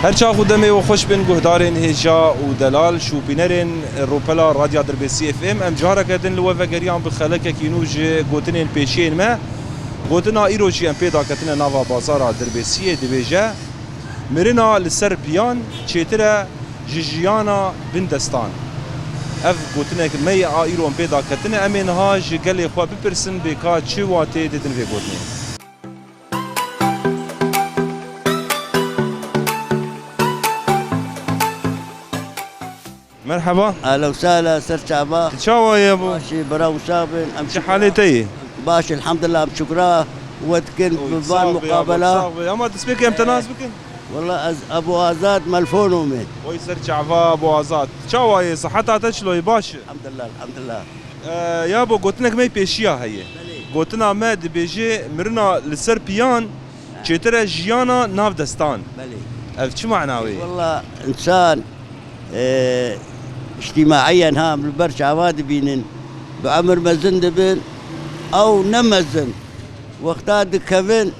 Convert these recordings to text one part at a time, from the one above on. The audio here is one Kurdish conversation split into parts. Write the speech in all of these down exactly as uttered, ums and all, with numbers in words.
Her çax û demê we xweş bin guhdarên hêja û delal, şûpînerên rûpela Radya Dirbêsî F M. Em careke din li we vegeriyan bi xelekekî nû ji gotinên pêşiyên me. Gotina îro jî em pê daketine nava bazara Dirbêsiyê, dibêje, mirina li ser piyan çêtir e ji jiyana bindestan. Ev gotinek me ye a îro em pê daketine. Em ê niha ji gelê xwe bipirsin bê ka çi watê didin vê gotinê. Merhaba. Ehlen we sehlen, ser çava. Tu çawa ye bo? Başî, bira wisa bin. Em çi halê te ye? Baş, elhamdülillah, em şukra. We dikin bi van muqabela. Sax be. Ama destpêkê em te nas bikin. Wala ez Ebu Azad Melfono me. Oy ser çava Ebu Azad. Çawa ye? Siheta te çilo ye? Baş e? Elhamdülillah, elhamdülillah. E, ya bo gotinek me pêşiya heye. Belê. Gotina me dibêje mirina li ser piyan çêtir e jiyana nav destan. Belê. Ev çi mana wê? Wala însan, e, îctîmaiyen ha em li ber çava dibînin. Bi emir mezin dibin, ew ne mezin. Wexta dikevin,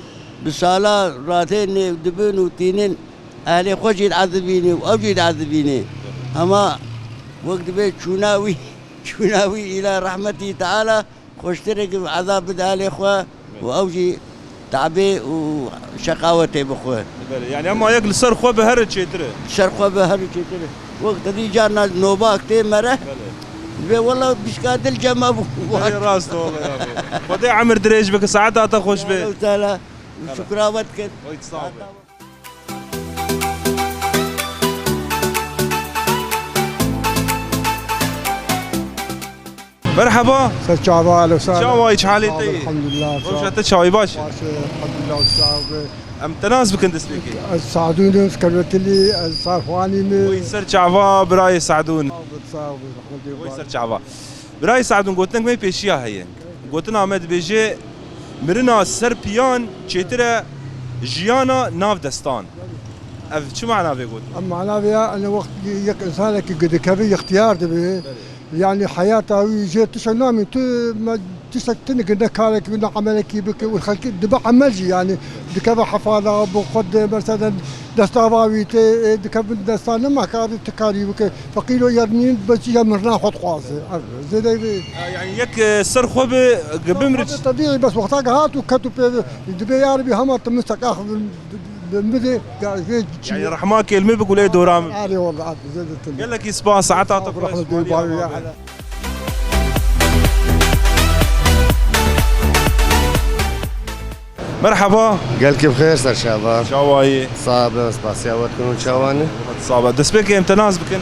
bi sala ratê nêv dibin û tînin, ehlê xwe jî diezibîne û ew jî diezibîne. Hema wek dibê çûna wî, çûna wî îla rehmetî Teala, xweştir e ku ezab bide alê xwe û ew jî tabê û şeqawetê bixwe. Belê, yani ema yek li ser xwe bi here çêtir e. Ser xwe bi here çêtir e. Wek te dî carna nobak tê mere. Belê. Dibê wela bişka dil cema bû. Belê, rast e wela ya. Xwedê emir dirêj bike, saeta te xweş be. Teala şukra we dikin. Oy, sağ ol. Merhaba. Ser çava, ehlen we sehlen. Çawa, çi halê te ye? Elhamdülillah. Rewşa te çawa ye, baş e? Baş e, elhamdülillah, sağ ol. Em te nas bikin destpêkê. Ez Sadûn im, Skerwetilî, ez Sarxwanî me. Oy ser çava birayê Sadûn. Sağ ol, sağ ol, rehmetê. Oy ser çava. Birayê Sadûn, gotinek me pêşiya heye. Gotina me dibêje, mirina ser piyan çêtir e jiyana nav destan. Ev çi mana vê gotin? Em mana vê ya, ene wext yek însanekî ku dikeve îxtiyar dibe. Belê. Yani heyata wî jê tiştek namî, tu me tiştek tune ki ne karekî, ne emelekî bike û xelkî dibe emel jî, yani dikeve hefala, bi xwe de mesela desta va wî tê, e, dikevin desta nema karî tu karî bike. Feqîro ya nîn bes ya mirina xwe dixwaze. Ev zêde vê. Ha, yani yek, e, ser xwe bi, bimri. Tebîî bes wexta ke hat û ket û pê dibê ya Rebî hema te min seka xwe bi, bi, bi, bi, ya, vê çi. Yani rehma kelme bi gulê dora min. Arê wela, zêde tune. Gelekî spas, saeta te xweş. Rehmetê bawi ya. Merhaba. Gelkî bi xêr, ser çava. Çawa yî? Sax be, spasiya we dikin û çawa ne? Sax be. Destpêkê em te nas bikin.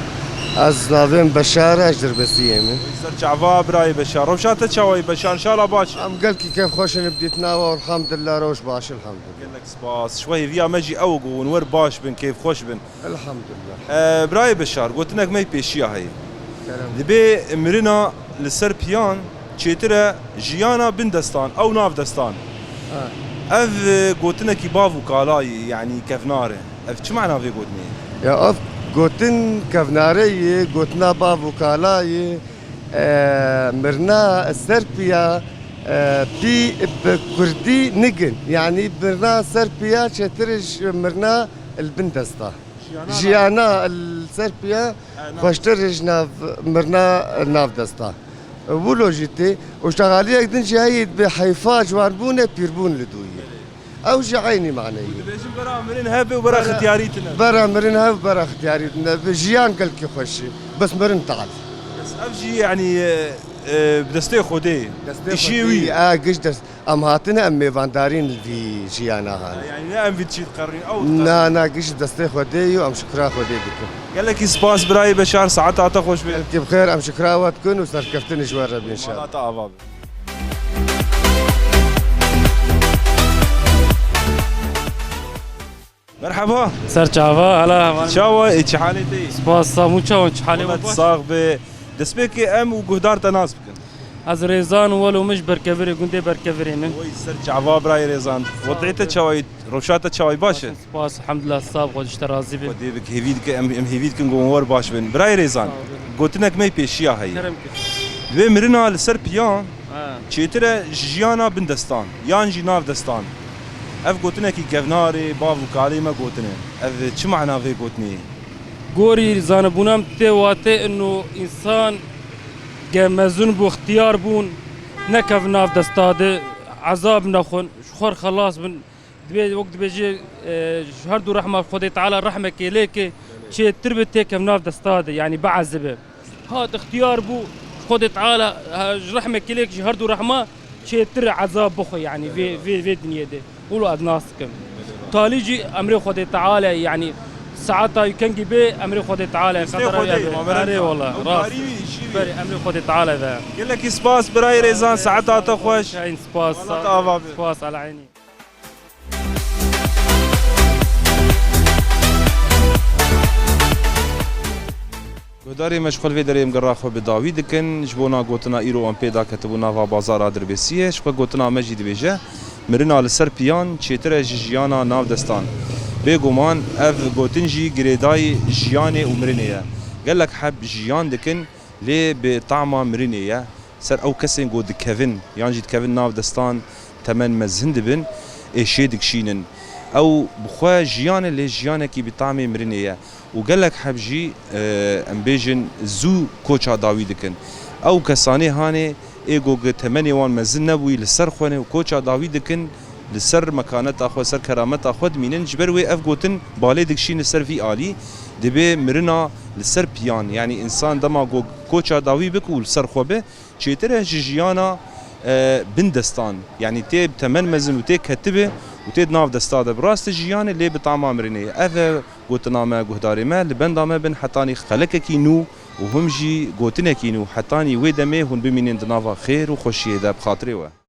Ez navê min Beşar e, ez Dirbêsiyê me. Ser çava birayê Beşar. Rewşa te çawa yî Beşar? Înşallah baş. Em gelkî kêfxweş in bi dîtina we, elhamdülillah, rewş baş, elhamdülillah. Gelek spas. Ji we hêviya me jî ew ku hûn wer baş bin, kêfxweş bin. Elhamdülillah. E, birayê Beşar, gotinek me pêşiya heye. Kerem. Dibê mirina li ser piyan çêtir e jiyana bin destan, ew nav destan. Ha. Ev, e, gotinekî bav û kala ye, yanî kevnar e. Ev çi mana vê gotinê ye? Ya ev gotin kevnare ye, gotina bav û kala ye. E, mirina ser piya, e, pî bi kurdî nigin. Yanî mirina ser piya çêtir e ji mirina li bin desta. Jiyana li ser piya xweştir e ji nav mirina nav desta. Wilo jî tê û şexaliyek din jî heyî bi heyfa ciwanbûnê pîrbûn li dû yî. Ew jî eynî maneyî. Dibêjin bera mirin hebe û bera xitiyarî tine. Bera mirin hev, bera xitiyarî tine. Bi jiyan gelkî xweş e. Bes mirin tal. Bes ev jî, yanî, e, e, bi destê Xwedê. Destê Xwedê. Îşê wî. A, giş dest. Em hatine, em mêvandarîn li vî jiyana hane. Yani ne em vî çî diqerîn, ew diqerîn. Na, na, giş destê Xwedê yî û em şikra Xwedê dikin. Gelekî spas birayê Beşar, saeta te xweş be. Gelkî bi xêr, em şikra we dikin û serkeftinê ji we re be înşallah. Mala te ava be. Merhaba. Ser çava, hala heval. Çawa, e, çi halê te ye? Spas, sax, hûn çawa, çi halê we baş? Sax be. Destpêkê em û guhdar te nas bikin. Ez Rêzan û welo min ji Berkevirê, gundê Berkevirê ne. Oy ser çava birayê Rêzan. Wedî te çawa ye, rewşa te çawa ye, baş e? Spas, elhamdulillah, sax, Xwedê ji te razî be. Xwedê bik hêvî dike, em, em hêvî dikin ku hûn wer baş bin. Birayê Rêzan, gotinek me pêşiya heye. Kerem kir. Dibê mirina li ser piyan çêtir e ji jiyana bin destan, yan jî nav destan. Ev gotinekî kevnar e, bav û kalê me gotine. Ev çi mana vê gotinê ye? Gorî zanibûna min tê wate ino însan ge mezin bû, ixtiyar bûn, nekevin nav desta de, ezab nexwin, ji xwe xelas bin. Dibê, wek dibêje, e, ji her du rehma Xwedê Teala rehmekê lê ke çêtir bi têkev nav desta de, yanî biezibe. Hat ixtiyar bû, Xwedê Teala, ha, ji rehmekê lê ke ji her du rehma çêtir ezab bixwe, yanî vê, vê, vê dinyê de. Wilo ez nas dikim. Talî jî emrê Xwedê Teala, yanî saeta wî kengî bê, emrê Xwedê Teala, Xwedê qedera wî ya bê. Erê wala, rast. Berî emrê Xwedê Teala ve. Gelekî spas birayê rêzan, saeta te xweş. Şahin spas. Wala te ava bê. Spas, ala eynî. Guhdarê me, ji xwe li vê derê em gera xwe bi dawî dikin. Ji bona gotina îro em pê daketibû nava bazara Dirbêsiyê, ji xwe gotina me jî dibêje, mirina li ser piyan çêtir e ji jiyana nav destan. Bêguman ev gotin jî girêdayî jiyanê û mirinê ye. Gelek heb jiyan dikin, lê bi tama mirinê ye. Ser ew kesên ku dikevin yan jî dikevin nav destan, temen mezin dibin, êşê dikişînin. Ew bi xwe jiyan e, lê jiyanekî bi tamê mirinê ye. Û gelek heb jî, e, em bêjin, zû koça dawî dikin. Ew kesanê hanê ê ku temenê wan mezin nebûyî li ser xwe ne û koça dawî dikin, li ser mekaneta xwe, ser kerameta xwe dimînin. Ji ber wê ev gotin balê dikişîne ser vî alî, dibê mirina li ser piyan, yanî însan dema ku koça dawî bik û li ser xwe be, çêtir e ji jiyana, e, bin destan. Yanî tê bi temen mezin û tê ketibe û tê di nav desta de bi rast e jiyan e, lê bi tama mirinê ye. Ev e gotina me, guhdarê me, li benda me bin hetanî xelekekî nû û him jî gotinekî nû. Hetanî wê demê hûn bimînin di nava xêr û xweşiyê de, bi xatirê we.